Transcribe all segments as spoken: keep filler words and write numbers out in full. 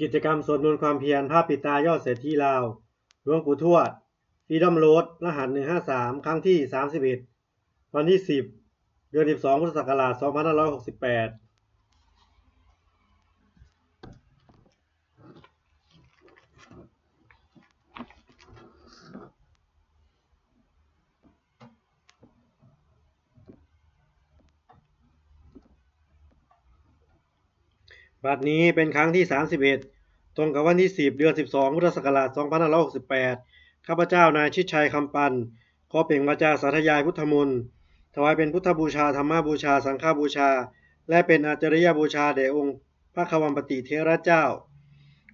กิจกรรมสวดมนต์ความเพียรพระปิดตายอดเศรษฐีลาว หลวงปู่ทวด Freedom Road รหัส หนึ่งห้าสาม ครั้งที่ สามสิบเอ็ด วันที่ สิบ เดือน สิบสอง พุทธศักราช สองพันห้าร้อยหกสิบแปด บัดนี้เป็นครั้งที่ สามสิบเอ็ด ตรงกับวันที่ สิบ เดือน สิบสอง พุทธศักราช สองพันห้าร้อยหกสิบแปด ข้าพเจ้านายชิดชัย คำปัน ขอเปล่งวาจาสาธยายพุทธมนต์ ถวายเป็นพุทธบูชา ธรรมบูชา สังฆบูชา และเป็นอาจาริยบูชาแด่องค์พระควัมปติเถระเจ้า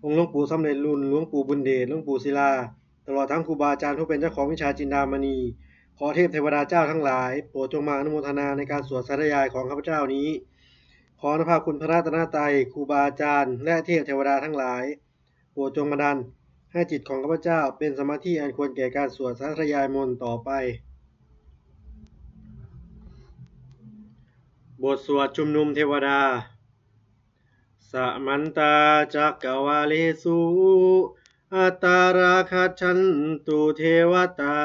องค์หลวงปู่สำเร็จลุน หลวงปู่บุญเดช หลวงปู่ศิลา ตลอดทั้งครูบาอาจารย์ผู้เป็นเจ้าของวิชาจินดามณี ขอเทพเทวดาเจ้าทั้งหลาย โปรดจงมาอนุโมทนาในการสวดสาธยายของข้าพเจ้านี้ ขออานุภาพคุณพระรัตนตรัย ครูบาอาจารย์ และเทพเทวดาทั้งหลาย โปรดจงบันดาลให้จิตของข้าพเจ้าเป็นสมาธิอันควรแก่การสวดสาธยายมนต์ต่อไป บทสวดชุมนุมเทวดา Samantā cakkavāḷesu atrāgacchantu devatā,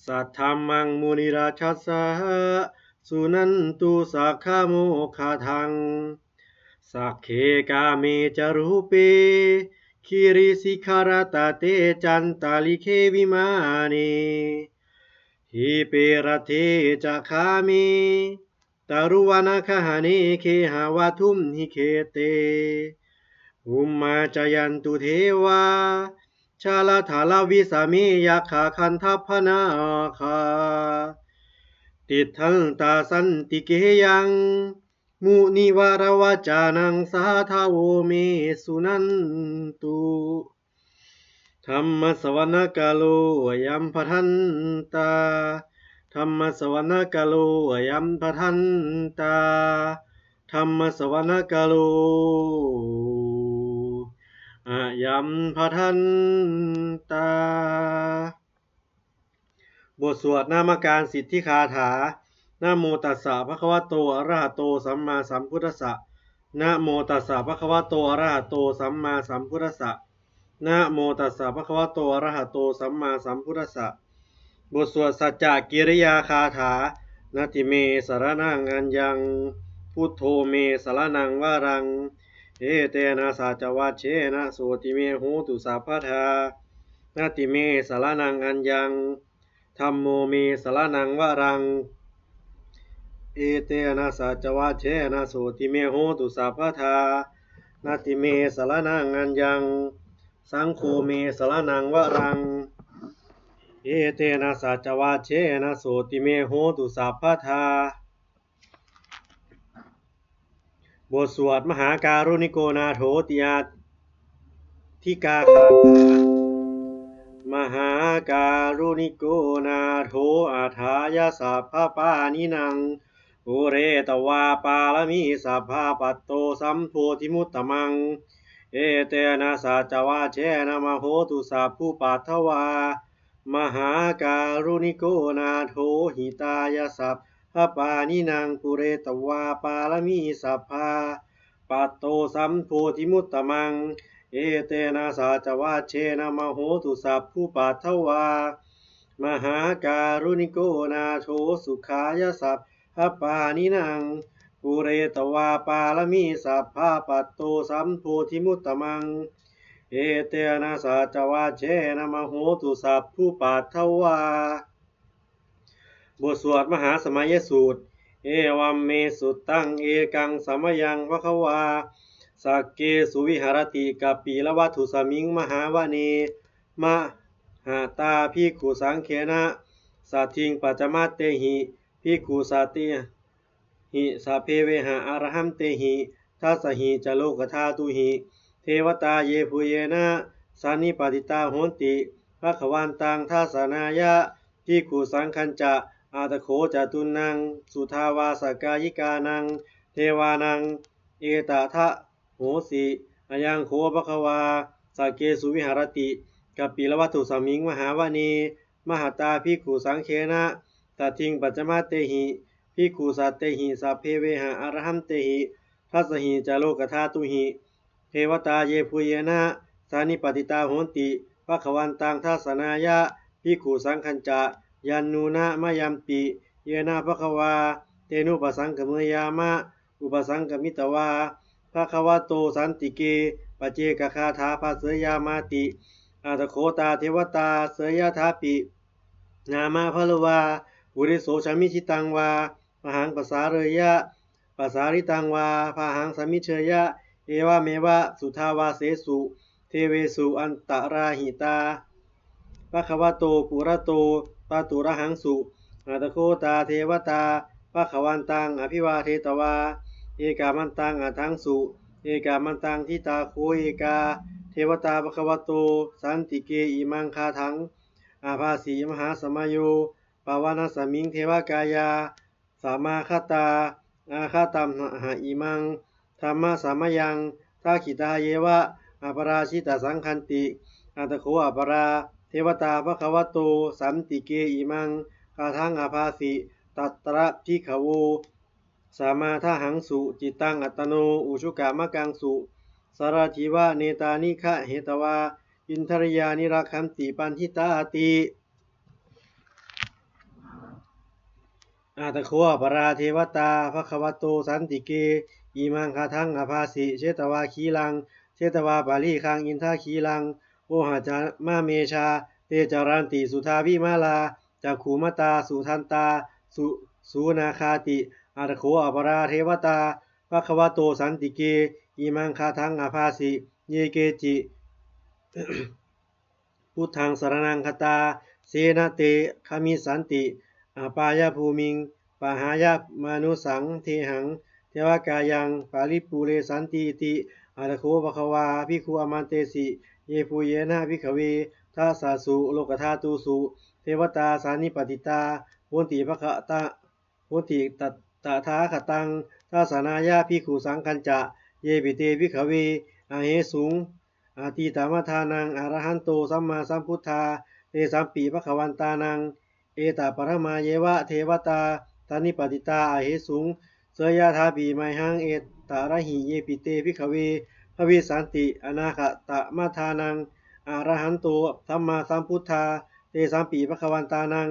saddhammaṃ munirājassa suṇantu saggamokkhadaṃ. Sagge kāme ca rūpe girisikharataṭe cantalikkhe vimāne, dīpe raṭṭhe ca gāme taruvanagahane gehavatthumhi khette, bhummā cāyantu devā jalathalavisame yakkhagandhabbanāgā, tiṭṭhantā santike yaṃ munivaravacanaṃ sādhavo me suṇantu. Dhammassavanakālo ayam bhadantā. Dhammassavanakālo ayam bhadantā. Dhammassavanakālo ayam bhadantā. บทสวดนมการสิทธิคาถา Namo tassa bhagavato arahato sammāsambuddhassa. Namo tassa bhagavato arahato sammāsambuddhassa. Namo tassa bhagavato arahato sammāsambuddhassa. บทสวดสัจจกิริยาคาถา Natthi me saraṇaṃ aññaṃ, buddho me saraṇaṃ varaṃ, etena saccavajjena sotthi me hotu sabbadā. Natthi me saraṇaṃ aññaṃ, dhammo me saraṇaṃ varaṃ, etena saccavajjena sotthi me hotu sabbadā. Natthi me saraṇaṃ aññaṃ, saṅgho me saraṇaṃ varaṃ, etena saccavajjena sotthi me hotu sabbadā. บทสวดมหาการุณิโกนาโถติอาทิกาคาถา Mahākāruṇiko nātho atthāya sabbapāṇinaṃ, pūretvā pāramī sabbā patto sambodhimuttamaṃ. Etena saccavajjena mā hontu sabbupaddavā. Mahākāruṇiko nātho hitāya sabbapāṇinaṃ, pūretvā pāramī sabbā patto sambodhimuttamaṃ. Etena saccavajjena mā hontu sabbupaddavā. Mahākāruṇiko nātho sukhāya sabbapāṇinaṃ, pūretvā pāramī sabbā patto sambodhimuttamaṃ. Etena saccavajjena mā hontu sabbupaddavā. บทสวดมหาสมัยสูตร Evaṃ me sutaṃ. Ekaṃ samayaṃ bhagavā sakkesu viharati kapilavatthusmiṃ mahāvane mahatā bhikkhusaṅghena saddhiṃ pañcamattehi bhikkhusatehi sabbe veha arahantehi, dasahi ca lokadhātūhi devatā yebhuyyena sannipatitā honti bhagavantaṃ dassanāya bhikkhusaṅghañca. Atha kho catunnaṃ suddhāvāsakāyikānaṃ devānaṃ etadahosi: Ayaṃ kho bhagavā sakkesu viharati kapilavatthusmiṃ mahāvane mahatā bhikkhusaṅghena saddhiṃ pañcamattehi bhikkhusatehi sabbe veha arahantehi, dasahi ca lokadhātūhi devatā yebhuyyena sannipatitā honti bhagavantaṃ dassanāya bhikkhusaṅghañca. Yannūna mayampi yena bhagavā tenupasaṅkameyyāma, upasaṅkamitvā bhagavato santike paccekagāthā bhāseyyāmāti. Atha kho tā devatā seyyathāpi nāma balavā puriso sammiñjitaṃ vā bāhaṃ pasāreyya, pasāritaṃ vā bāhaṃ sammiñjeyya, evameva suddhāvāsesu devesu antarahitā bhagavato purato pāturahaṃsu. Atha kho tā devatā bhagavantaṃ abhivādetvā ekamantaṃ aṭṭhaṃsu. Ekamantaṃ ṭhitā kho ekā devatā bhagavato santike imaṃ gāthaṃ abhāsi: Mahāsamayo pavanasmiṃ devakāyā samāgatā, āgatamha imaṃ dhammasamayaṃ dakkhitāyeva aparājitasaṅghanti. Atha kho aparā devatā bhagavato santike imaṃ gāthaṃ abhāsi: Tatra bhikkhavo samādahaṃsu cittaṃ attano ujukamakaṃsu, sārathīva nettāni gahetvā indriyāni rakkhanti paṇḍitāti. Atha kho aparā devatā bhagavato santike imaṃ gāthaṃ abhāsi: Chetvā khīlaṃ chetvā palighaṃ indakhīlaṃ ohaccamanejā, te caranti suddhā vimalā cakkhumatā sudantā su- sunakhāti. Atha kho aparā devatā bhagavato santike imaṃ gāthaṃ abhāsi: Ye keci buddhaṃ saraṇaṃ gatāse, na te gamissanti apāyabhūmiṃ, pahāya mānusaṃ dehaṃ devakāyaṃ paripūressantīti. Atha kho bhagavā bhikkhū āmantesi: Yebhuyyena bhikkhave dasasu lokadhātūsu devatā sannipatitā honti bhagavata honti ta- tathāgataṃ dassanāya bhikkhusaṅghañca. Yepi te bhikkhave ahesuṃ atītamaddhānaṃ arahanto sammāsambuddhā, tesampi bhagavantānaṃ etaparamāyeva devatā sannipatitā ahesuṃ, seyyathāpi mayhaṃ etarahi. Yepi te bhikkhave bhavissanti anāgatamaddhānaṃ arahanto sammāsambuddhā, tesampi bhagavantānaṃ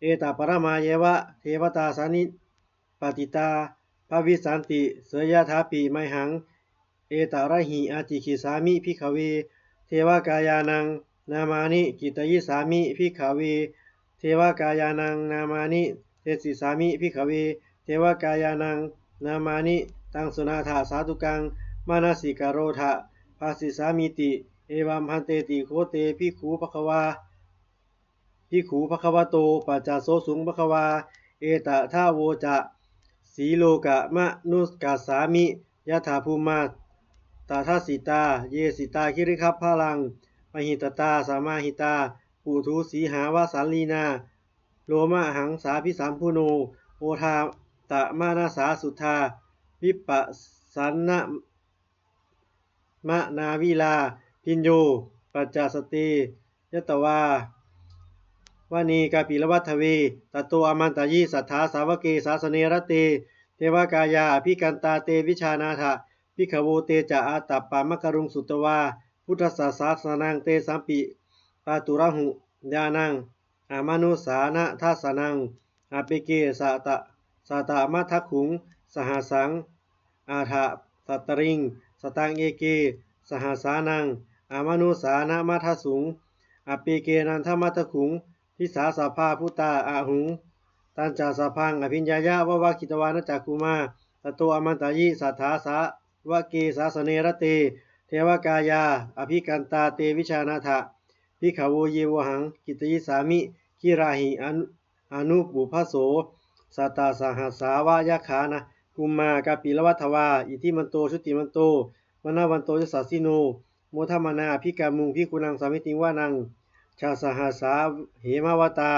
etaparamāyeva devatā sannipatitā bhavissanti, seyyathāpi mayhaṃ etarahi. Ācikkhissāmi bhikkhave devakāyānaṃ nāmāni, kittayissāmi bhikkhave devakāyānaṃ nāmāni, desissāmi bhikkhave devakāyānaṃ nāmāni. Taṃ suṇātha sādhukaṃ manasikarotha bhāsissāmīti. Evaṃ bhanteti kho te bhikkhū bhagavā bhikkhū bhagavato paccassosuṃ. Bhagavā etadavoca: Silokamanukassāmi, yattha bhummā tadassitā, ye sitā girigabbharaṃ, pahitattā samāhitā, puthū sīhāva sallīnā, lomahaṃsābhisambhuno, odātamanasā suddhā, vippasanna manāvilā. Bhiyyo pañcasate ñatvā vane kāpilavatthave, tato āmantayi satthā sāvake sāsane rate, devakāyā abhikkantā te vijānātha bhikkhavo. Te ca ātappamakaruṃ sutvā buddhassa sāsanaṃ, tesampi pāturahu ñāṇaṃ amanussāna dassanaṃ. Appeke sata- satamaddakkhuṃ sahassaṃ atha sattariṃ, sataṃ eke sahassānaṃ amanussānamaddasuṃ. Appekenantamaddakkhuṃ disā sabbā phuṭā ahuṃ, tañca sabbaṃ abhiññāya vavakkhitvāna cakkhumā, tato āmantayi satthā sāvake sāsane rate, devakāyā abhikkantā te vijānātha bhikkhavo. Ye vohaṃ kittayissāmi girāhi anu- anupubbaso. Sattasahassā va yakkhā bhummā kāpilavatthavā, iddhimanto jutimanto vaṇṇavanto yasassino, modamānā abhikkāmuṃ bhikkhūnaṃ samitiṃ vanaṃ. Chasahassā hemavatā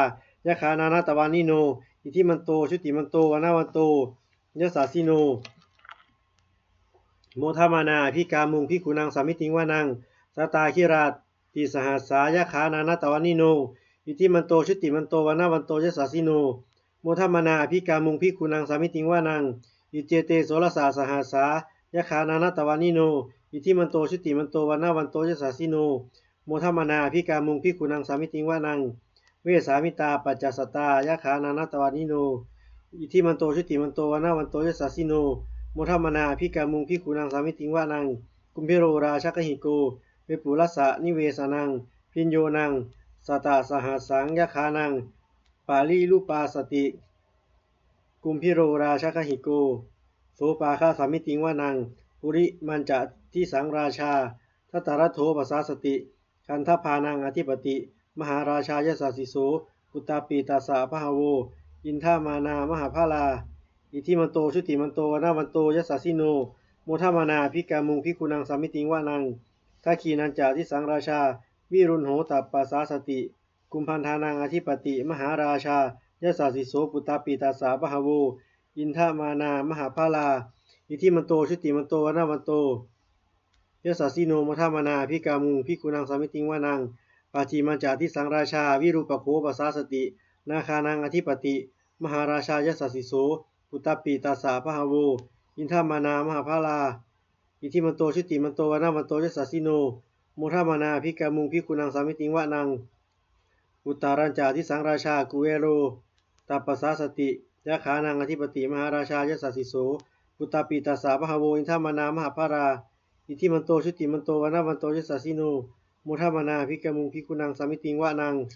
yakkhā nānattavaṇṇino, iddhimanto jutimanto vaṇṇavanto yasassino, modamānā abhikkāmuṃ bhikkhūnaṃ samitiṃ vanaṃ. Sātāgirā tisahassā yakkhā nānattavaṇṇino, iddhimanto jutimanto vaṇṇavanto yasassino, modamānā abhikkāmuṃ bhikkhūnaṃ samitiṃ vanaṃ. Iccete soḷasasahassā yakkhā nānattavaṇṇino, Iddhimanto jutimanto vaṇṇavanto yasassino, modamānā abhikkāmuṃ bhikkhūnaṃ samitiṃ vanaṃ. Vessāmittā pañcasatā, yakkhānaṃ nānattavaṇṇino, iddhimanto jutimanto vaṇṇavanto yasassino, modamānā abhikkāmuṃ bhikkhūnaṃ samitiṃ vanaṃ. Kumbhīro rājagahiko, vepullassa nivesanaṃ, bhiyyo naṃ satasahassaṃ, yakkhānaṃ payirupāsati. Kumbhīro rājagahiko, sopāga samitiṃ vanaṃ. Purimañca disaṃ rājā, dhataraṭṭho pasāsati, gandhabbānaṃ ādhipati, mahārājā yasassi so. Puttāpi tassa bahavo, indanāmā mahabbalā, iddhimanto jutimanto vaṇṇavanto yasassino, modamānā abhikkāmuṃ bhikkhūnaṃ samitiṃ vanaṃ. Dakkhiṇañca disaṃ rājā, virūḷho tappasāsati, kumbhaṇḍānaṃ ādhipati, mahārājā yasassi so. Puttāpi tassa bahavo, indanāmā mahabbalā, iddhimanto jutimanto vaṇṇavanto yasassino, modamānā abhikkāmuṃ bhikkhūnaṃ samitiṃ vanaṃ. Pacchimañca disaṃ rājā, virūpakkho pasāsati, nāgānaṃ ādhipati, mahārājā yasassi so. Puttāpi tassa bahavo, indanāmā mahabbalā, iddhimanto jutimanto vaṇṇavanto yasassino, modamānā abhikkāmuṃ bhikkhūnaṃ samitiṃ vanaṃ. Uttarañca disaṃ rājā, kuvero tappasāsati, yakkhānaṃ ādhipati, mahārājā yasassi so. Puttāpi tassa bahavo, indanāmā mahabbalā, iddhimanto jutimanto vaṇṇavanto yasassino, modamānā abhikkāmuṃ bhikkhūnaṃ samitiṃ vanaṃ.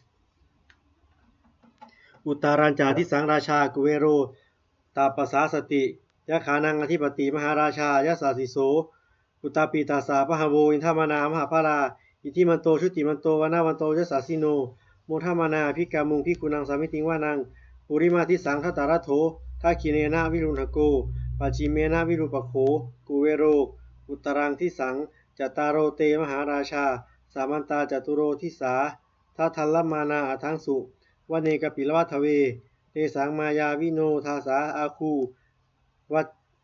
Uttarañca disaṃ rājā, kuvero tappasāsati, yakkhānaṃ ādhipati, mahārājā yasassi so. Puttāpi tassa bahavo, indanāmā mahabbalā, iddhimanto jutimanto vaṇṇavanto yasassino, modamānā abhikkāmuṃ bhikkhūnaṃ samitiṃ vanaṃ. Purimadisaṃ dhataraṭṭho, dakkhiṇena virūḷhako, pacchimena virūpakkho, kuvero uttaraṃ disaṃ. Cattāro te mahārājā, samantā caturo disā, daddallamānā aṭṭhaṃsu, vane kāpilavatthave. Tesaṃ māyāvino dāsā, āgū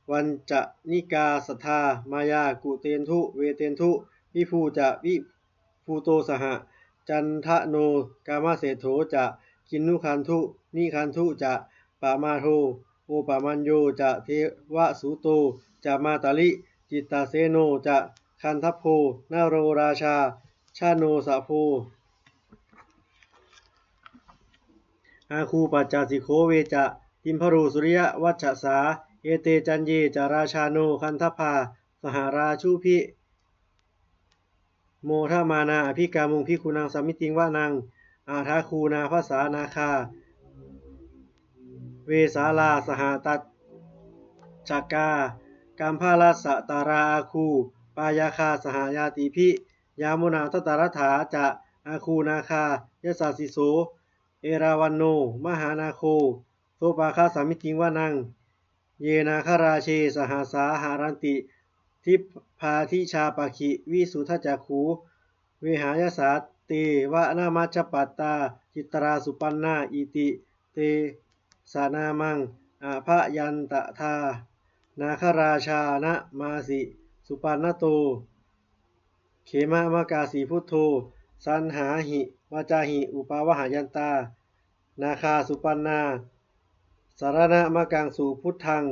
vañcanikā saṭhā, māyā kuṭeṇḍu veṭeṇḍu, viṭū ca viṭuṭo saha. Candano kāmaseṭṭho ca, kinnughaṇḍu nighaṇḍu ca, pamādo opamañño ca, devasūto ca mātali, cittaseno ca gandhabbo, naḷo rājā janosabho, āgū pañcasikho ve ca, timbarū suriyavaccasā. Ete caññe ca rājāno, gandhabbā saha rājubhi, modamānā abhikkāmuṃ bhikkhūnaṃ samitiṃ vanaṃ. Athāgū nābhasā nāgā, vesālā sahatacchakā, kambalassatarā āgū, pāyāgā saha ñātibhi. Yāmunā dhataraṭṭhā ca, āgū nāgā yasassi so, erāvaṇo mahānāgo, sopāga samitiṃ vanaṃ. Ye nāgarāje sahasā haranti, dibbā dijā pakkhi visuddhacakkhū, vehāyasā te vanamajjhapattā, citrā supaṇṇā iti tesa nāmaṃ. Abhayantadā nāgarājānamāsi, supaṇṇato khemamakāsi buddho, saṇhāhi vācāhi upavhayantā, nāgā supaṇṇā saraṇamakaṃsu buddhaṃ.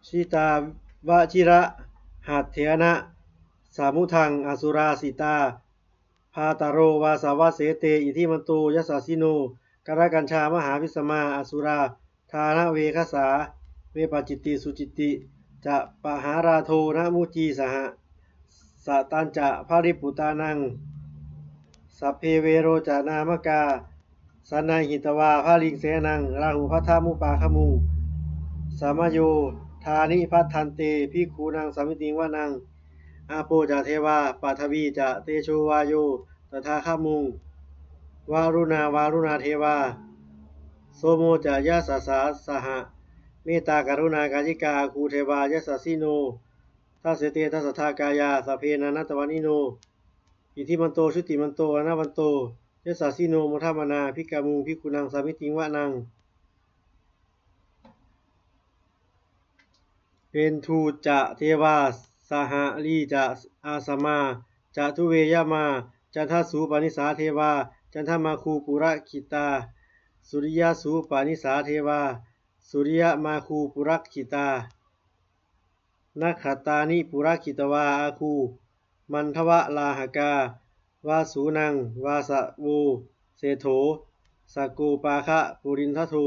Jitā vajirahatthena, samuddaṃ asurā sitā, bhātaro vāsavassete, iddhimanto yasassino. Kālakañjā mahābhismā, asurā dānaveghasā, vepacitti sucitti ca, pahārādo namucī saha. Satañca baliputtānaṃ, sabbe verocanāmakā, sannayhitvā baliṃ senaṃ, rāhubhaddamupāgamuṃ. Samayodāni bhaddante, bhikkhūnaṃ samitiṃ vanaṃ. Āpo ca devā paṭhavī ca, tejo vāyo tadāgamuṃ. Varuṇā vāruṇā devā, somo ca yasasā saha. Mettākaruṇākāyikā, āgū devā yasassino. Dasete dasadhā kāyā, sabbe nānattavaṇṇino. Iddhimanto jutimanto vaṇṇavanto, yasassino, modamānā abhikkāmuṃ, bhikkhūnaṃ samitiṃ vanaṃ. Veṇḍū ca devā sahalī ca, asamā ca duve yamā. Candassūpanisā devā, candamāgū purakkhitā. Suriyassūpanisā devā, suriyamāgū purakkhitā, nakkhattāni purakkhitvā āgū mandavalāhakā, vasūnaṃ vāsavo seṭṭho sakkopāga purindado.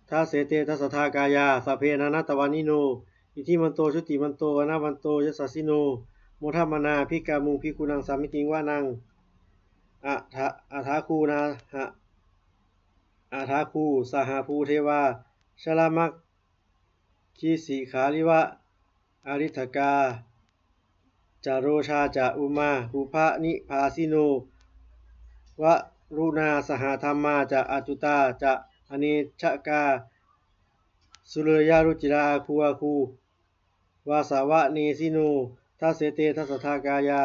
Dasete dasadhā kāyā sabbe nānattavaṇṇino, iddhimanto jutimanto vaṇṇavanto yasassino, modamānā abhikkāmuṃ bhikkhūnaṃ samitiṃ vanaṃ. Athāgū nāha athāgū sahabhū devā jalamaggisikhāriva ariṭṭhakā ca rojā ca ummāpupphanibhāsino, varuṇā sahadhammā ca accutā ca anejakā, sūleyyarucirā āgū āgū vāsavanesino. Dasete dasadhā kāyā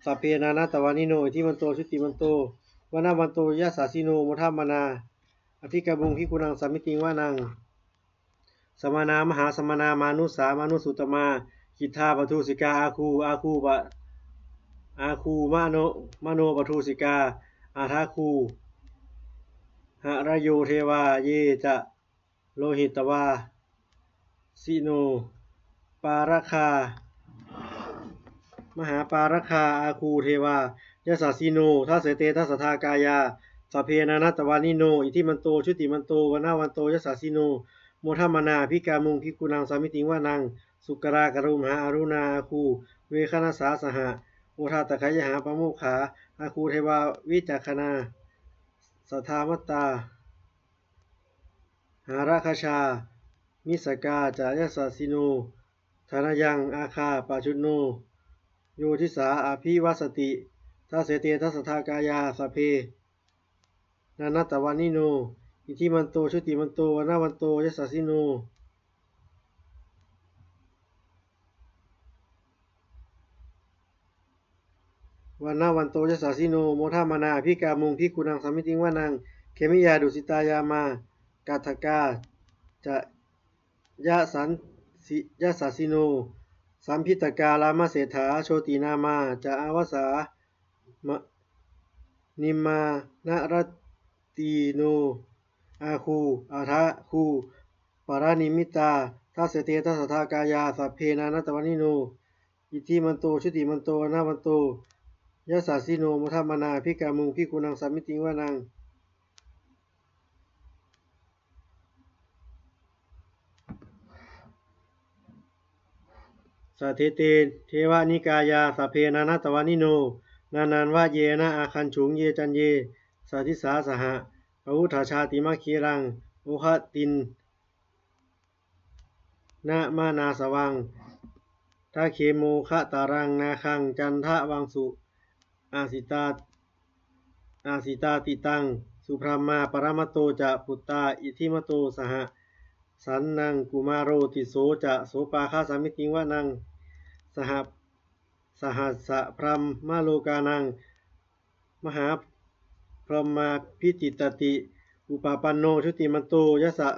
sabbe nānattavaṇṇino, iddhimanto jutimanto vaṇṇavanto yasassino, modamānā abhikkāmuṃ bhikkhūnaṃ samitiṃ vanaṃ. Samānā mahāsamānā mānusā mānusuttamā, khiḍḍāpadūsikā āgū āgū pa āgū mano manopadūsikā, athāgū harayo devā ye ca lohitavāsino, pāragā mahāpāragā āgū devā yasassino. Dasete dasadhā kāyā sabbe nānattavaṇṇino, iddhimanto jutimanto vaṇṇavanto yasassino, modamānā abhikkāmuṃ bhikkhūnaṃ samitiṃ vanaṃ. Sukkarā karumhā aruṇā āgū veghanasā saha, odātagayhā pāmokkhā āgū devā vicakkhaṇā, sadāmattā hāragajā missakā ca yasassino, thanayaṃ āgā pajjunno yo disā abhivassati. Dasete dasadhā kāyā sabbe nānattavaṇṇino, iddhimanto jutimanto vaṇṇavanto yasassino, vaṇṇavanto yasassino, modamānā abhikkāmuṃ bhikkhūnaṃ samitiṃ vanaṃ. Khemiyā tusitā yāmā kaṭṭhakā ca yasansi yasassino, lambitakā lāmaseṭṭhā jotināmā ca āyasā, ma nimmānaratino āgū athāgū paranimmitā. Dasete dasadhā kāyā sabbe nānattavaṇṇino, iddhimanto jutimanto vaṇṇavanto yasassino, modamānā abhikkāmuṃ bhikkhūnaṃ samitiṃ vanaṃ. Saṭṭhete devanikāyā sabbe nānattavaṇṇino, nānattavaṇṇena āgañchuṃ ye caññe sadisā saha. Pavutthajātimakkhīlaṃ oghatiṇṇamanāsavaṃ, dakkhemoghataraṃ nāgaṃ candaṃvaṃsu asitā asitātitaṃ. Subrahmā paramatto ca puttā iddhimato saha, sanaṅkumāro tisso ca sopāga samitiṃ vanaṃ. Saha sahassabrahmalokānaṃ mahābrahmābhitiṭṭhati, upapanno jutimanto yasasā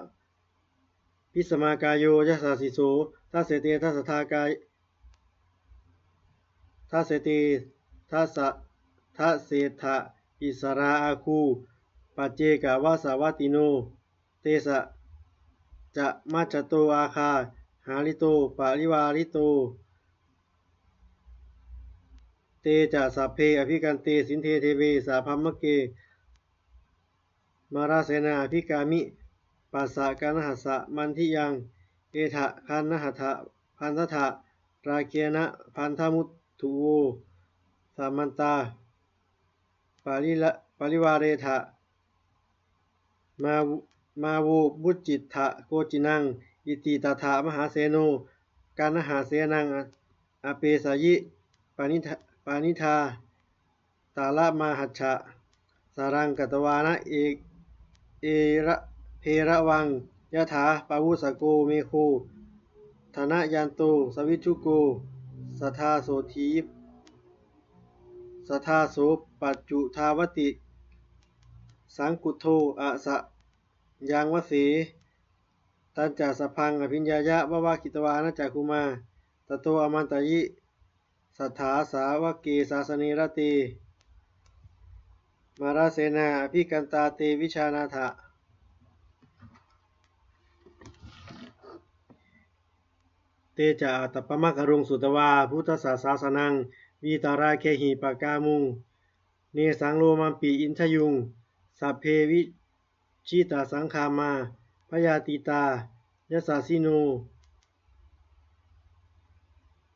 bhismākāyo yasassi so. Dasete dasadhā kāy dasete dasa dasettha issarā āgū paccekavasavattino, tesa ca majjhato āgā hārito parivārito, te ca sabbe abhikkante sinde deve sabrahmake. Mārasenā abhikkāmi passa kaṇhassa mandiyaṃ, etha gaṇhatha bandhatha rāgena bandhamatthu vo, samantā parila parivāretha mā mā vo muñcittha koci naṃ. Iti tattha mahāseno kaṇhasenaṃ apesayi, paṇidha paṇidhā talamāhacca, saraṃ katvāna e era bheravaṃ, yathā pāvussako megho thanayanto savijjuko, sadā sotthī sadā so paccudāvatti, saṅkuddho asayaṃvase. Tañca sabbaṃ abhiññāya vavakkhitvāna cakkhumā, tato āmantayi satthā sāvake sāsane rate. Mārasenā abhikkantā te vijānātha Te ca ātappamakaruṃ sutvā buddhassa sāsanaṃ, vītarāgehi pakkāmuṃ nesaṃ lomampi iñjayuṃ. Sabbe vijitasaṅgāmā bhayātītā yasassino,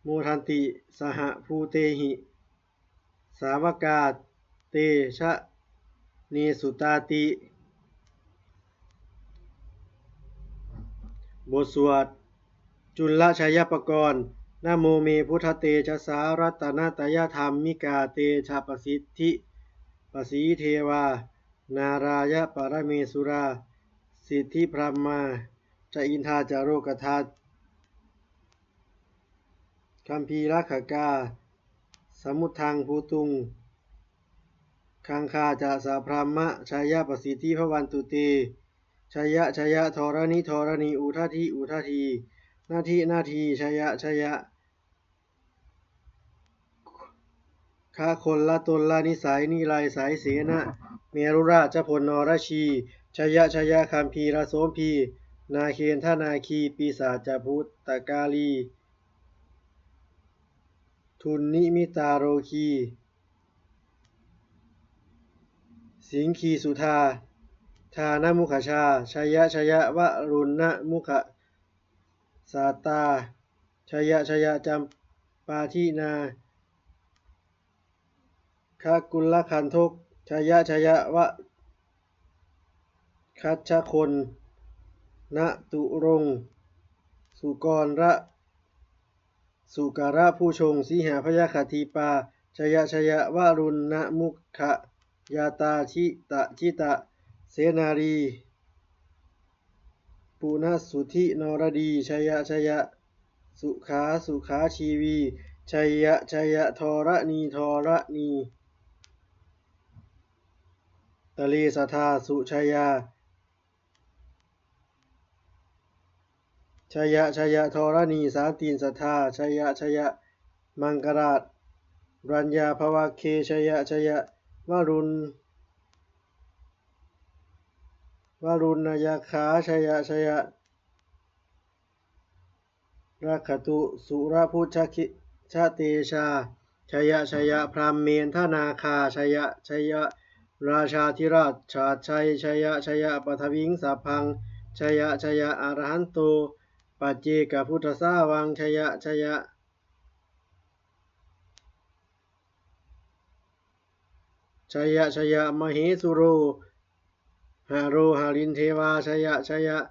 modanti saha bhūtehi sāvakā te janesutāti. บทสวด จุลชัยปกรณ์ Namo me buddhatejasā ratanattayadhammikā tejapasiddhi pasīdevā nārāyaparamesurā siddhibrahmā ca indā ca lokadhā gambhīrakkhakā samuddaṃ bhūtuṃ gaṅgā ca sabrahmajayapasiddhi bhavantu te. Jaya jaya dharaṇi dharaṇī udadhi udadhī nadī nadī, jaya jaya gaganalatanalanisaya nirayasayasena merurājabalanarajī, jaya jaya gambhīrasombhī nāgendanāgī pisācabhūtakālī dunnimittarogī siṅgīsuddhā dānamukhajā, jaya jaya varuṇṇamukhasātrā, jaya jaya campādināgakulagandhok, jaya jaya vaggajjagonnaturaṅga sukarabhujaṅga sīhabyagghadīpā, jaya jaya varuṇṇamukhayātrā jita jita senārī punasuddhi naradī, jaya jaya sukhā sukhā jīvī, jaya jaya dharaṇi dharaṇī tale sadā sujayā, jaya jaya dharaṇī santin sadā, jaya jaya maṅkarājaraññā bhavagge, jaya jaya varuṇ varuṇṇayakkha, jaya jaya rakkhatu surabhujatejā, jaya jaya brahmendānāgā, jaya jaya rājādhirājasājjai, jaya jaya paṭhaviṃ sabbaṃ, jaya jaya arahanto paccekabuddhasāvaṃ, jaya jaya jaya jaya mahesuro haro harindevā, jaya jaya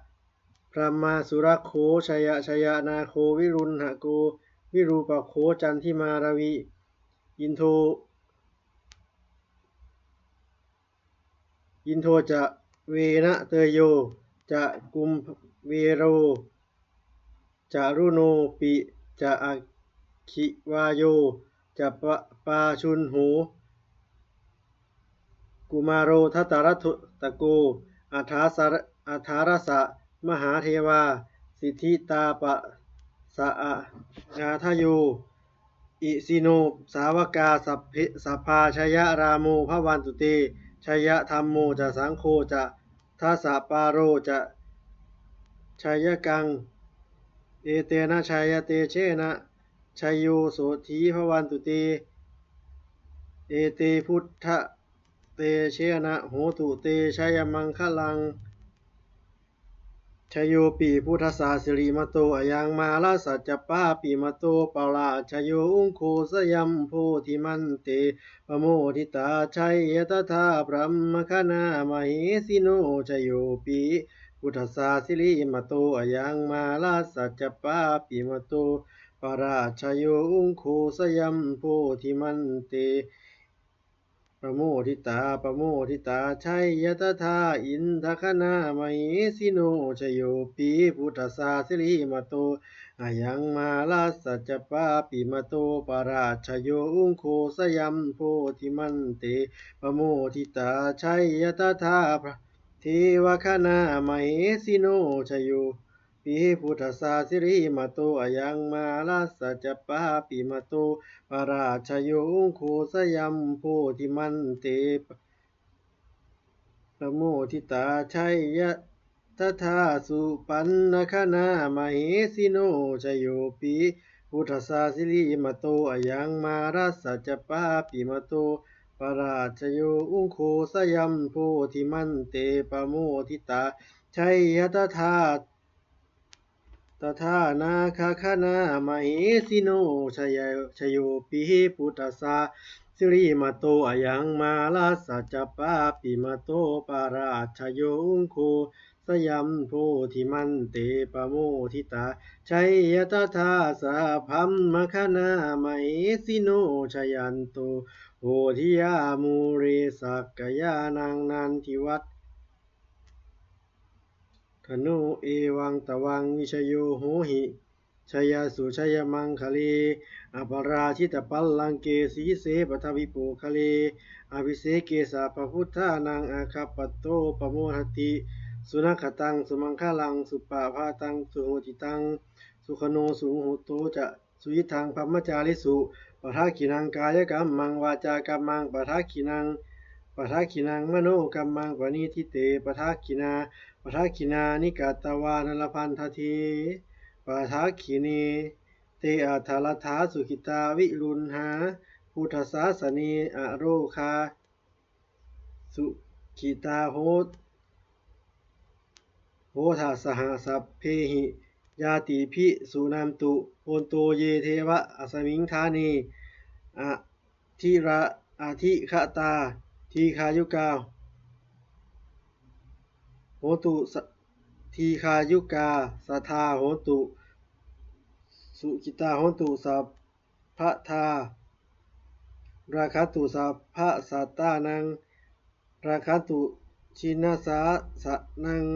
brahmā surakkho, jaya jaya nāgo viruḷhako virūpakkho candimā ravi, indo indo ca venateyyo ca kuvero ca varuṇopi ca aggi vāyo ca pa pājuṇho kumāro dhataraṭṭhako, aṭṭhārasa mahādevā siddhitāpasaādayo, isino sāvakā sabbā jayarāmo bhavantu te. Jayadhammo ca saṅgho ca dasapālo ca jayakaṃ, etena jayatejena jayo sotthī bhavantu te. Ete buddhatejena hotu te jayamaṅgalaṃ. Jayopi buddhassa sirīmato ayaṃ mārassa ca pāpimato parājayo, ugghosayaṃ bodhimaṇḍe pamoditā jaya tadā brahmagaṇā mahesino. Jayopi buddhassa sirīmato ayaṃ mārassa ca pāpimato parājayo, ugghosayaṃ bodhimaṇḍe pamoditā pamoditā jaya tadā indagaṇā mahesino. Jayopi buddhassa sirīmato ayaṃ mārassa ca pāpimato parājayo, ugghosayaṃ bodhimaṇḍe pamoditā jaya tadā devagaṇā mahesino. Jayo pi buddhassa sirīmato ayaṃ mārassa ca pāpimato parājayo, ugghosayaṃ bodhimaṇḍe pamoditā jaya tathā supaṇṇagaṇā mahesino. Jayopi buddhassa sirīmato ayaṃ mārassa ca pāpimato parājayo ugghosayuṃ bodhimaṇḍe pamoditā jaya tadā tadā nāgagaṇā mahesino. Jaya- jayopi buddhassa sirīmato ayaṃ mārassa ca pāpimato parājayo ugghosayuṃ bodhimaṇḍe pamoditā jaya tadā brahmagaṇā mahesino. Jayanto bodhiyā mūle sakyānaṃ nandivaḍ- ḍhano evaṃ tvaṃ vijayo hohi jayassu jayamaṅgale. Aparājitapallaṅke sīse paṭhavipokkhare abhiseke sabbabuddhānaṃ aggappatto pamodati. Sunakkhattaṃ sumaṅgalaṃ supabhātaṃ suhuṭṭhitaṃ sukhaṇo sumuhutto ca suyiṭṭhaṃ brahmacārisu. Padakkhiṇaṃ kāyakammaṃ vācākammaṃ padakkhiṇaṃ padakkhiṇaṃ manokammaṃ paṇidhī te padakkhiṇā. Padakkhiṇāni katvāna labhantatthe padakkhiṇe. Te atthaladdhā sukhitā viruḷhā buddhasāsane arogā sukhitā ho- hotha saha sabbehi ñātibhi. Suṇantu bhonto ye devā asmiṃ ṭhāne adhira- adhigatā dīghāyukā hontu sa- dīghāyukā sadā hontu sukhitā hontu sabbadā. Rakkhantu sabbasattānaṃ rakkhantu jinasāsanaṃ.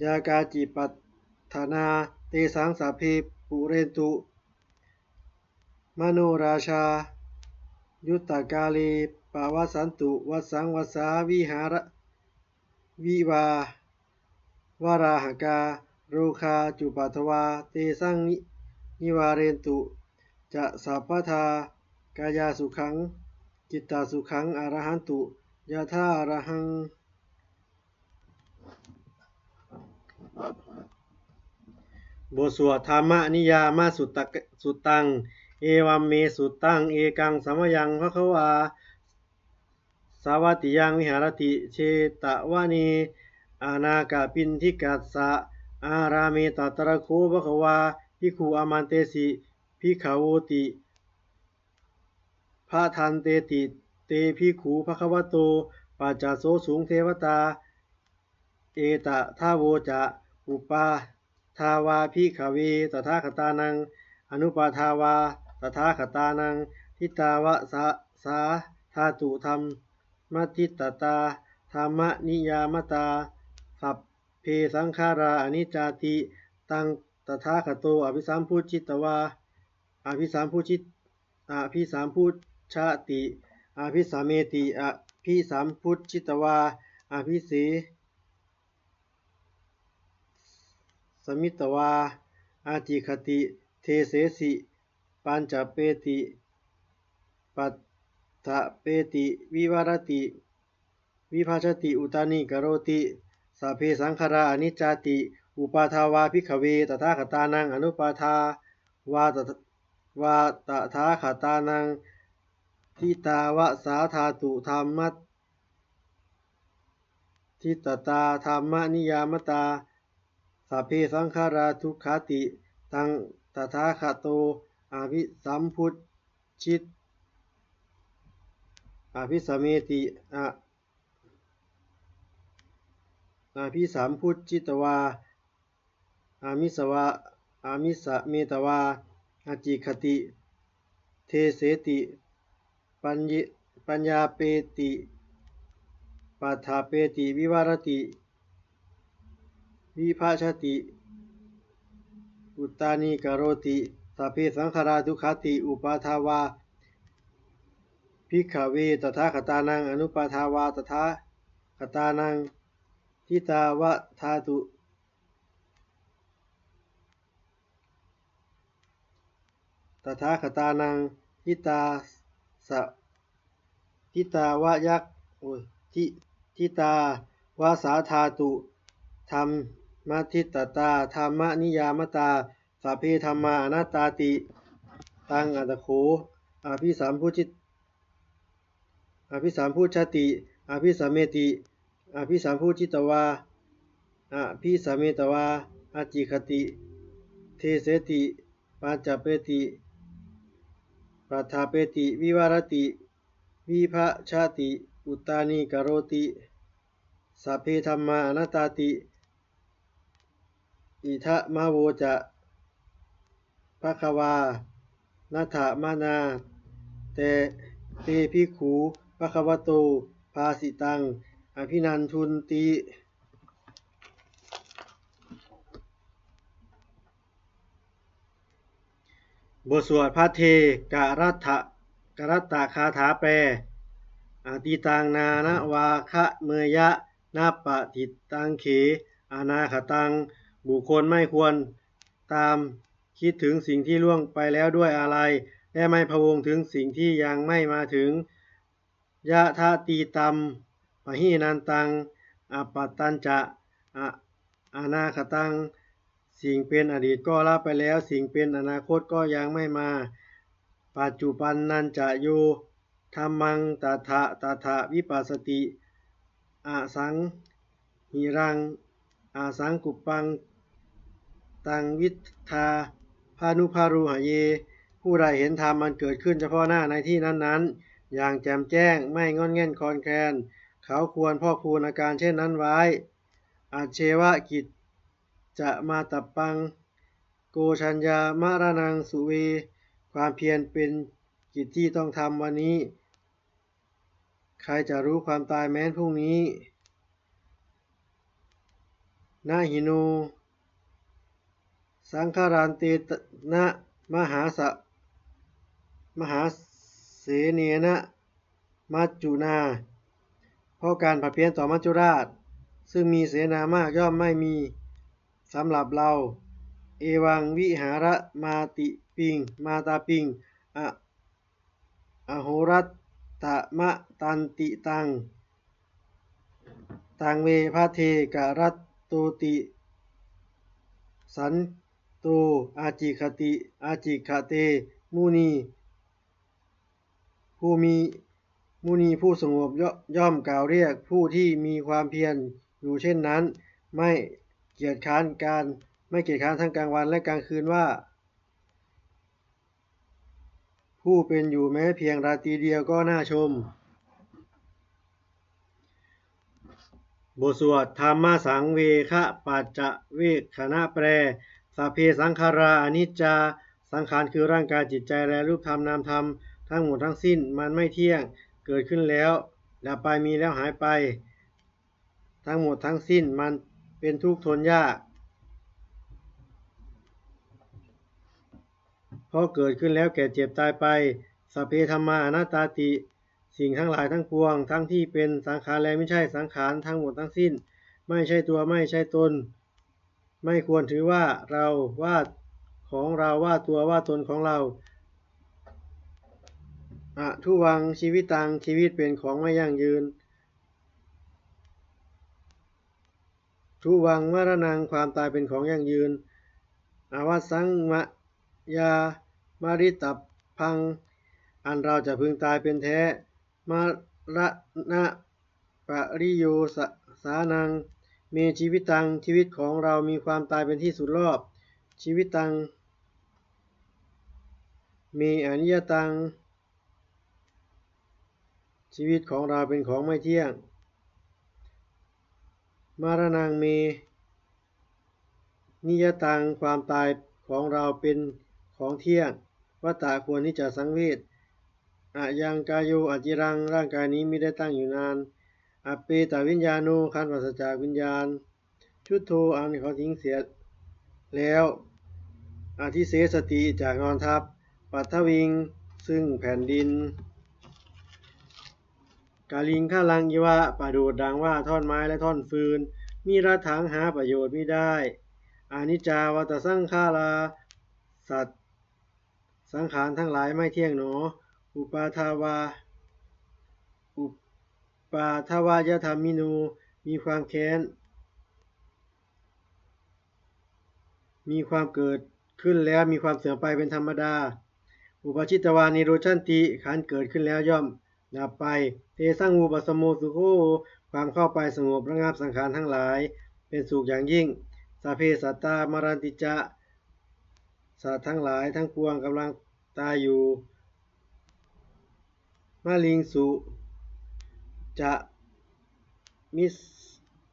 Yā kāci patthanā tesaṃ sabbe pūrentu manorathā. Yuttakāle pavassantu vassaṃ vassā vihāra- vivā- vārāhakā. Rogā cupaddavā tesaṃ ni- nivārentu ca sabbadā. Kāyasukhaṃ cittasukhaṃ arahantu yathārahaṃ. บทสวด Dhammaniyāmasuttaṃ. Evaṃ me sutaṃ. Ekaṃ samayaṃ bhagavā sāvatthiyaṃ viharati jetavane anāthapiṇḍikassa ārāme. Tatra kho bhagavā bhikkhū āmantesi bhikkhavoti. Bhadanteti te bhikkhū bhagavato paccassosuṃ. Devatā etadavoca: Uppādā vā bhikkhave tathāgatānaṃ anuppādā vā tathāgatānaṃ, ṭhitā va sā sā dhātu dhammaṭṭhitatā dhammaniyāmatā, sabbe saṅkhārā aniccāti. Taṃ tathāgato abhisambujjhitvā abhisambujjhi abhisambujjhati abhisameti. Abhisambujjhitvā abhise samitvā ācikkhati desesi paññapeti paṭṭhapeti vivarati vibhajati uttānīkaroti. Sabbe saṅkhārā aniccāti. Uppādā vā bhikkhave tathāgatānaṃ anuppādā vā tath- vā tathāgatānaṃ, ṭhitā va sā dhātu dhammaṭṭhitatā dhammaniyāmatā, sabbe saṅkhārā dukkhāti. Taṃ tathāgato abhisambujjhit abhisameti. A abhisambujjhitvā amisavā amisametvā ācikkhati deseti paññe- paññapeti paṭṭhapeti vivarati vibhajati uttānīkaroti. Sabbe saṅkhārā dukkhāti. Uppādā vā bhikkhave tathāgatānaṃ anuppādā vā tathāgatānaṃ, ṭhitā va dhātu tathāgatānaṃ, ṭhitā sa ṭhitā va yak- ṭhi- ṭhitā va sā dhātu dhammaṭṭhitatā dhammaniyāmatā, sabbe dhammā anattāti. Taṃ atha kho abhisambujjhati abhisambujjhati abhisameti, abhisambujjhitvā abhisametvā ācikkhati deseti paññapeti paṭṭhapeti vivarati vibhajati uttānīkaroti, sabbe dhammā anattāti. Idamavoca bhagavā. Attamanā te bhikkhū bhagavato bhāsitaṃ abhinandunti. บทสวดภัทเทกรัตตะกรัตตะคาถาแปล Atītaṃ nānvāgameyya nappaṭikaṅkhe anāgataṃ. บุคคลไม่ควรตามคิดถึงสิ่งที่ล่วงไปแล้วด้วยอาลัย และไม่พะวงถึงสิ่งที่ยังไม่มาถึง Yadatītampahīnantaṃ appattañca anāgataṃ. สิ่งเป็นอดีตก็ละไปแล้ว สิ่งเป็นอนาคตก็ยังไม่มา Paccuppannañca yo dhammaṃ tattha tattha vipassati, asaṃ hiraṃ asaṅkuppaṃ taṃ viddhā bhaṇubhaṇuhaye. ผู้ใดเห็นธรรมอันเกิดขึ้นเฉพาะหน้าในที่นั้นๆ อย่างแจ่มแจ้ง ไม่ง่อนแง่นคลอนแคลน เขาควรพอกพูนอาการเช่นนั้นไว้ Ajjeva kiccamātappaṃ ko jaññāmaraṇaṃ suve. ความเพียรเป็นกิจที่ต้องทำวันนี้ ใครจะรู้ความตายแม้นพรุ่งนี้ Na hi no saṅgarantena mahāsa mahāsenena maccunā. เพราะการผัดเพี้ยนต่อมัจจุราช ซึ่งมีเสนามากย่อมไม่มีสำหรับเรา Evaṃ viharamātipiṃ mātāpiṃ a ahorattamatanditaṃ. Taṃ ve bhaddekarattoti santo ācikkhati ācikkhate muni. ผู้มีมุนีผู้สงบย่อมกล่าวเรียกผู้ที่มีความเพียรอยู่เช่นนั้น ไม่เกียจคร้านการไม่เกียจคร้านทั้งกลางวันและกลางคืนว่า ผู้เป็นอยู่แม้เพียงราตรีเดียวก็น่าชม บทสวดธรรมสังเวคปัจจเวกขณะแปล Sabbe saṅkhārā aniccā. สังขารคือร่างกายจิตใจและรูปธรรมนามธรรมทั้งหมดทั้งสิ้นมันไม่เที่ยง เกิดขึ้นแล้วดับไป มีแล้วหายไป ทั้งหมดทั้งสิ้นมันเป็นทุกข์ทนยาก เพราะเกิดขึ้นแล้วแก่เจ็บตายไป Sabbe dhammā anattāti. สิ่งทั้งหลายทั้งปวง ทั้งที่เป็นสังขารและไม่ใช่สังขารทั้งหมดทั้งสิ้น ไม่ใช่ตัวไม่ใช่ตน ไม่ควรถือว่าเราว่าของเราว่าตัวว่าตนของเรา Adhuvaṃ jīvitaṃ. ชีวิตเป็นของไม่ยั่งยืน Dhuvaṃ maraṇaṃ. ความตายเป็นของยั่งยืน Avassaṃ mayā maritabbaṃ. อันเราจะพึงตายเป็นแท้ Maraṇapariyosānaṃ me jīvitaṃ. ชีวิตของเรามีความตายเป็นที่สุดรอบ Jīvitaṃ me aniyataṃ. ชีวิตของเราเป็นของไม่เที่ยง Maraṇaṃ me niyataṃ. ความตายของเราเป็นของเที่ยง Vata. ควรที่จะสังเวช Ayaṃ kāyo aciraṃ. ร่างกายนี้มิได้ตั้งอยู่นาน Apetaviññāṇo. ครั้นปราศจากวิญญาณ Chuḍḍho. อันเขาทิ้งเสียแล้ว Adhisessati. จักนอนทับ Paṭhaviṃ. ซึ่งแผ่นดิน Kaliṅgaraṃ iva. ประดุจดังว่าท่อนไม้และท่อนฟืน Niratthaṃ. หาประโยชน์มิได้ Aniccā vata saṅkhārā. สัตว์ สังขารทั้งหลายไม่เที่ยงหนอ Uppādavayadhammino. มีความแค้น มีความเกิดขึ้นแล้วมีความเสื่อมไปเป็นธรรมดา Uppajjitvā nirujjhanti ครั้นเกิดขึ้นแล้วย่อมดับไป Tesaṃ vūpasamo sukho ความเข้าไปสงบระงับสังขารทั้งหลายเป็นสุขอย่างยิ่ง Sabbe sattā maranti ca สัตว์ทั้งหลายทั้งปวงกำลังตายอยู่ Mariṃsu ca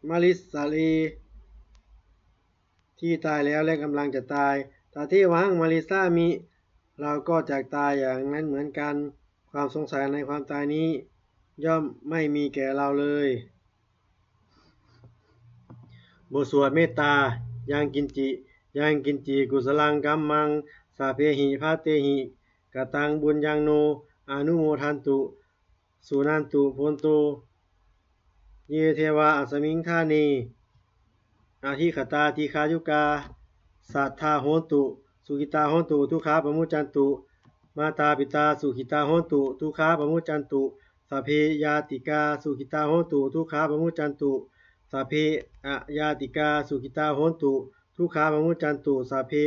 marissare ที่ตายแล้วและกำลังจะตาย Tathevāhaṃ marissāmi เราก็จะตายอย่างนั้นเหมือนกัน ความสงสัยในความตายนี้ย่อมไม่มีแก่เราเลย บทสวดเมตตา Yaṅkiñci yaṅkiñci kusalaṃ kammaṃ sabbehi bhavehi kataṃ puññaṃ no anumodantu suṇantu bhonto ye devā asmiṃ ṭhāne adhigatā dīghāyukā sadā hontu sukhitā hontu dukkhā pamuccantu. Mātā pitā sukhitā hontu dukkhā pamuccantu. Sabbe ñātikā sukhitā hontu dukkhā pamuccantu. Sabbe añātikā sukhitā hontu dukkhā pamuccantu. Sabbe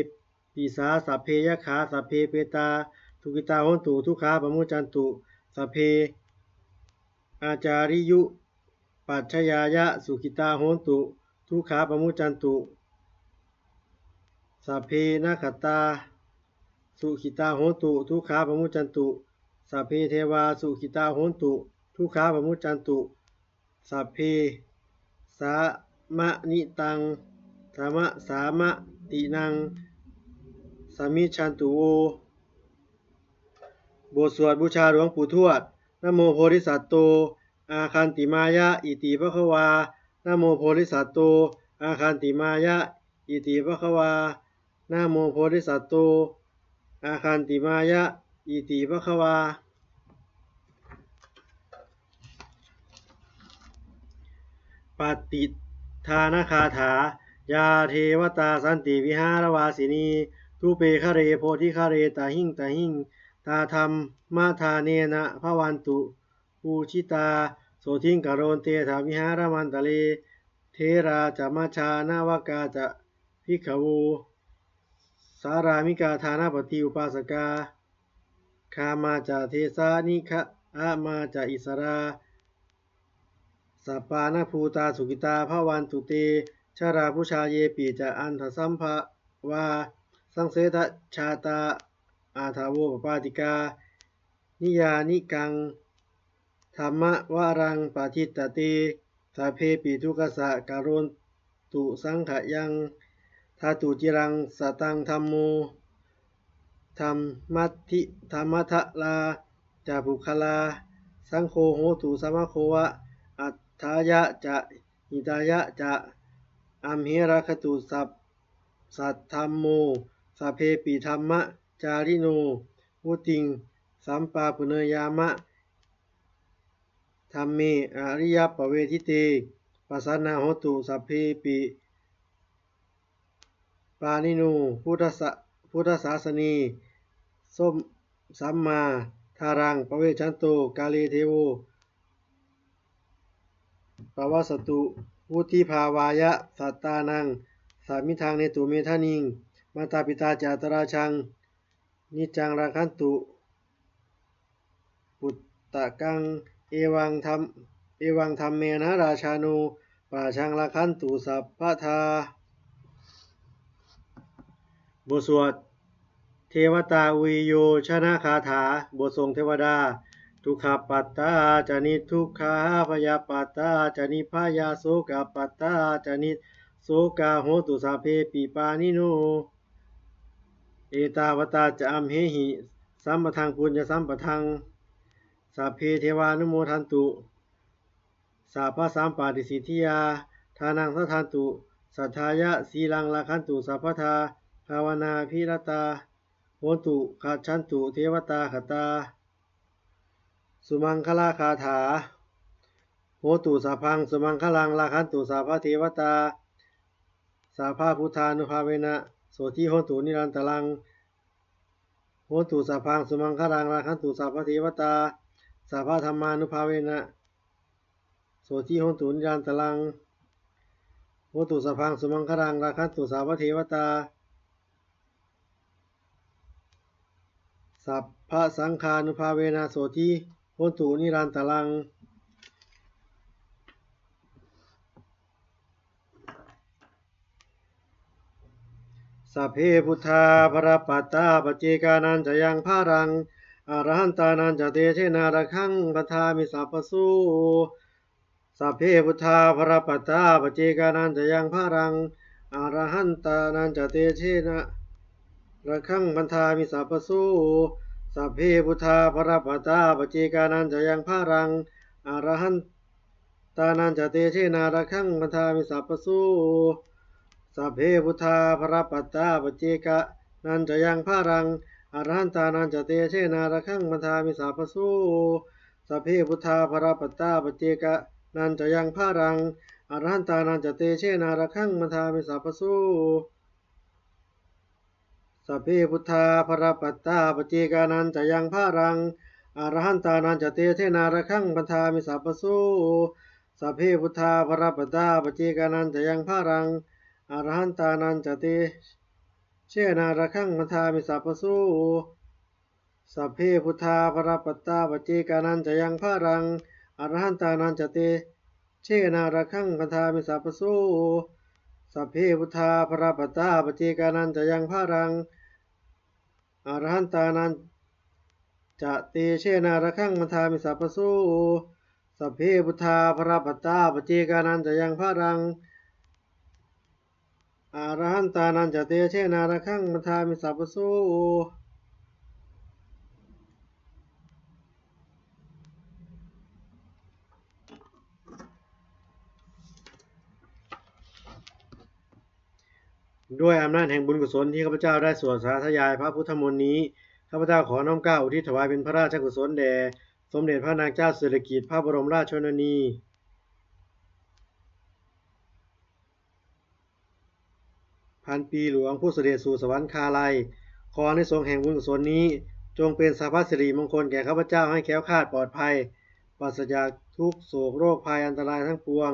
pisā sabbe yakkhā sabbe petā sukhitā hontu dukkhā pamuccantu. Sabbe ācariyupajjhāyāya sukhitā hontu dukkhā pamuccantu. Sabbe nakkhattā sukhitā hontu dukkhā pamuccantu. Sabbe devā sukhitā hontu dukkhā pamuccantu. Sabbe samātiṇṇaṃ samā samātiṇṇaṃ samijjhantu vo. บทสวดบูชาหลวงปู่ทวด Namo bodhisatto āgantimāya iti bhagavā. Namo bodhisatto āgantimāya iti bhagavā. Namo bodhisatto āgantimāya iti bhagavā. Pattidānagāthā. Yā devatā santi vihāravāsinī thūpe ghare bodhighare tahiṃ tahiṃ, tā dhammadānena bhavantu pūjitā, sotthiṃ karontedha vihāramaṇḍale. Therā ca majjhā navakā ca bhikkhavo, sārāmikā dānapatī upāsakā, gāmā ca desā nigamā ca issarā, sappāṇabhūtā sukhitā bhavantu te. Jalābujā yepi ca aṇḍasambhavā, saṃsedajātā athavopapātikā, niyyānikaṃ dhammavaraṃ paṭicca te, sabbepi dukkhassa karontu saṅkhayaṃ. Ṭhātu ciraṃ sataṃ dhammo, dhammaddhi dhammaddharā ca puggalā, saṅgho hotu samaggo va, atthāya ca hitāya ca. Amhe rakkhatu sab- saddhammo, sabbepi dhammacārino, vuḍḍhiṃ sampāpuṇeyyāma, dhamme ariyappavedite. Pasannā hontu sabbepi, pāṇino buddhasa- buddhasāsane, som- sammā dhāraṃ pavecchanto, kāle devo pavassatu, vuḍḍhibhāvāya sattānaṃ, samiddhaṃ netu medaniṃ. Mātā pitā ca atrajaṃ, niccaṃ rakkhantu puttakaṃ, evaṃ dham- evaṃ dhammena rājāno, pajaṃ rakkhantu sabbadā. บทสวดเทวตาอุยโยชนคาถา บทส่งเทวดา Dukkhappattā ca niddukkhā, bhayappattā ca nibbhayā, sokappattā ca nissokā, hontu sabbepi pāṇino. Ettāvatā ca amhehi, sambhataṃ puññasampadaṃ, sabbe devānumodantu, sabbasampattisiddhiyā. Dānaṃ dadantu saddhāya, sīlaṃ rakkhantu sabbadā, bhāvanābhiratā hontu, gacchantu devatāgatā. Sumaṅgalagāthā. Hotu sabbaṃ sumaṅgalaṃ, rakkhantu sabbadevatā, sabbabuddhānubhāvena, sotthī hontu nirantaraṃ. Hotu sabbaṃ sumaṅgalaṃ, rakkhantu sabbadevatā, sabbadhammānubhāvena, sotthī hontu nirantaraṃ. Hotu sabbaṃ sumaṅgalaṃ, rakkhantu sabbadevatā, sabbasaṅghānubhāvena sotthī hontu nirantaraṃ. Sabbe buddhā balappattā paccekānañca yaṃ balaṃ arahantānañca tejena rakkhaṃ bandhāmi sabbaso. Sabbe buddhā balappattā paccekānañca yaṃ balaṃ arahantānañca tejena rakkhaṃ bandhāmi sabbaso. Sabbe buddhā balappattā paccekānañca yaṃ balaṃ arahantānañca tejena rakkhaṃ bandhāmi sabbaso. Sabbe buddhā balappattā paccekānañca yaṃ balaṃ arahantānañca tejena rakkhaṃ bandhāmi sabbaso. Sabbe buddhā balappattā paccekānañca yaṃ balaṃ arahantānañca tejena rakkhaṃ bandhāmi sabbaso. Sabbe buddhā balappattā paccekānañca yaṃ balaṃ arahantānañca tejena rakkhaṃ bandhāmi sabbaso. Sabbe buddhā balappattā paccekānañca yaṃ balaṃ arahantānañca tejena rakkhaṃ bandhāmi sabbaso. Sabbe buddhā balappattā paccekānañca yaṃ balaṃ arahantānañca tejena rakkhaṃ bandhāmi sabbaso. Sabbe buddhā balappattā paccekānañca yaṃ balaṃ arahantānañca tejena rakkhaṃ bandhāmi sabbaso. Sabbe buddhā balappattā paccekānañca yaṃ balaṃ arahantānañca tejena rakkhaṃ bandhāmi sabbaso. ด้วยอำนาจแห่งบุญกุศลที่ข้าพเจ้าได้สวดสาธยายพระพุทธมนต์นี้ ข้าพเจ้าขอน้อมเกล้าอุทิศถวายเป็นพระราชกุศลแด่สมเด็จพระนางเจ้าสิริกิติ์พระบรมราชชนนี พันปีหลวงผู้เสด็จสู่สวรรคาลัย ขออานิสงส์แห่งบุญกุศลนี้ จงเป็นสรรพสิริมงคลแก่ข้าพเจ้าให้แคล้วคลาดปลอดภัย ปราศจากทุกข์โศกโรคภัยอันตรายทั้งปวง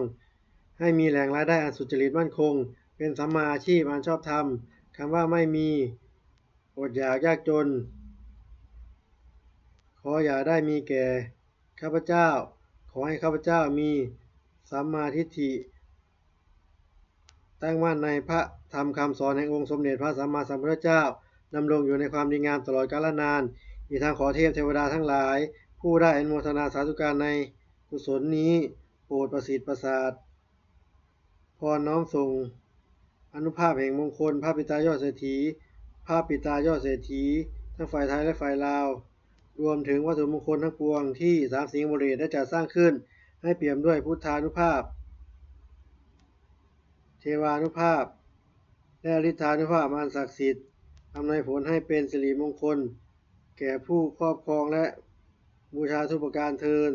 ให้มีแหล่งรายได้อันสุจริตมั่นคง เป็นสัมมาอาชีพอันชอบธรรม คำว่าไม่มี อดอยากยากจน ขออย่าได้มีแก่ข้าพเจ้า ขอให้ข้าพเจ้ามีสัมมาทิฏฐิ ตั้งมั่นในพระธรรมคำสอนแห่งองค์สมเด็จพระสัมมาสัมพุทธเจ้า ดำรงอยู่ในความดีงามตลอดกาลนาน อีกทั้งขอเทพเทวดาทั้งหลาย ผู้ได้อนุโมทนาสาธุการในกุศลนี้ โปรดประสิทธิ์ประสาท พรน้อมส่งอานุภาพแห่งมงคล พระปิดตายอดเศรษฐี พระปิดตายอดเศรษฐี ทั้งฝ่ายไทยและฝ่ายลาว รวมถึงวัตถุมงคลทั้งปวงที่สามสิงห์บุรีได้จัดสร้างขึ้น ให้เปี่ยมด้วยพุทธานุภาพ เทวานุภาพ และฤทธานุภาพอันศักดิ์สิทธิ์ อำนวยผลให้เป็นสิริมงคล แก่ผู้ครอบครองและบูชาทุกประการเทอญ